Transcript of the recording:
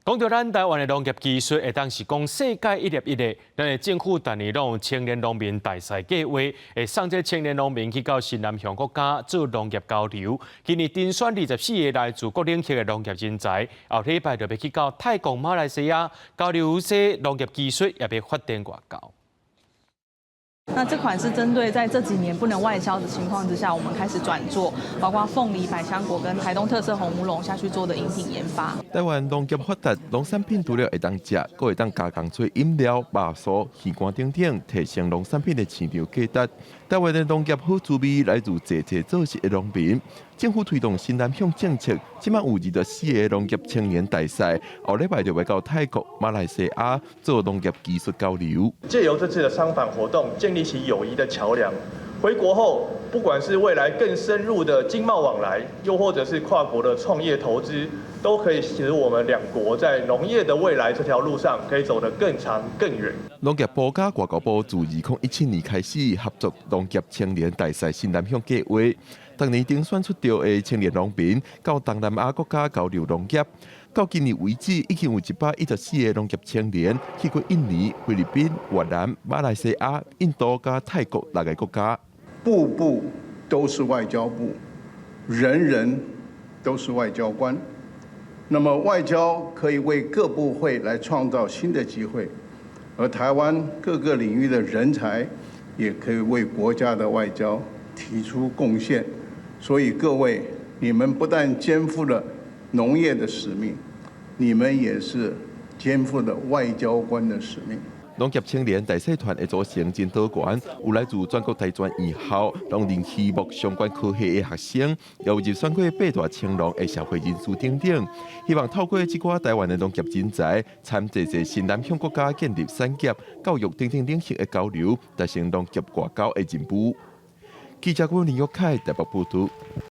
講到咱台灣的農業技術，會當是講世界一粒一的。咱的政府逐年攏有青年農民大賽計劃，會送這青年農民去到新南向國家做農業交流。今年甄選24個來自各領域的農業人才，後禮拜就欲去到泰國、馬來西亞交流這農業技術，也欲發展外交。那這款是針對在這幾年不能外銷的情況之下，我們開始轉做，包括鳳梨、百香果跟台東特色紅烏龍下去做的飲品研發。台灣農業發達，農產品除了會當食，閣會當加工做飲料、肉酥、魚乾等等，提升農產品的市場價值。台灣的農業好滋味來自濟濟做事的農民。政府推動新南向政策，這馬有24個農業青年大賽，後禮拜就欲到泰國、馬來西亞做農業技術交流。借由這次的參訪活動，建立起友誼的橋梁。回國後，不管是未來更深入的經貿往來，又或者是跨國的創業投資，都可以使我們兩國在農業的未來這條路上，可以走得更長更遠。農業部佮外交部自2017年開始合作農業青年大賽新南向計劃，逐年甄選出著的青年農民到東南亞國家交流農業。到今年為止，已經有114個農業青年去過印尼、菲律賓、越南、馬來西亞、印度佮泰國六个國家。步步都是外交部，人人都是外交官。那麼外交可以為各部會來創造新的機會，而台灣各個領域的人才也可以為國家的外交提出貢獻。所以各位，你們不但肩負了農業的使命，你們也是肩負了外交官的使命。農業青年大使團的組成真多元，有來自全國大專院校、農林畜牧相關科系的學生，也有入選過八大青農的社會人士等等。希望透過這寡台灣的農業人才，參濟濟新南向國家建立產業、教育等等領域的交流，達成農業外交的進步。記者郭林玉凱台北報道。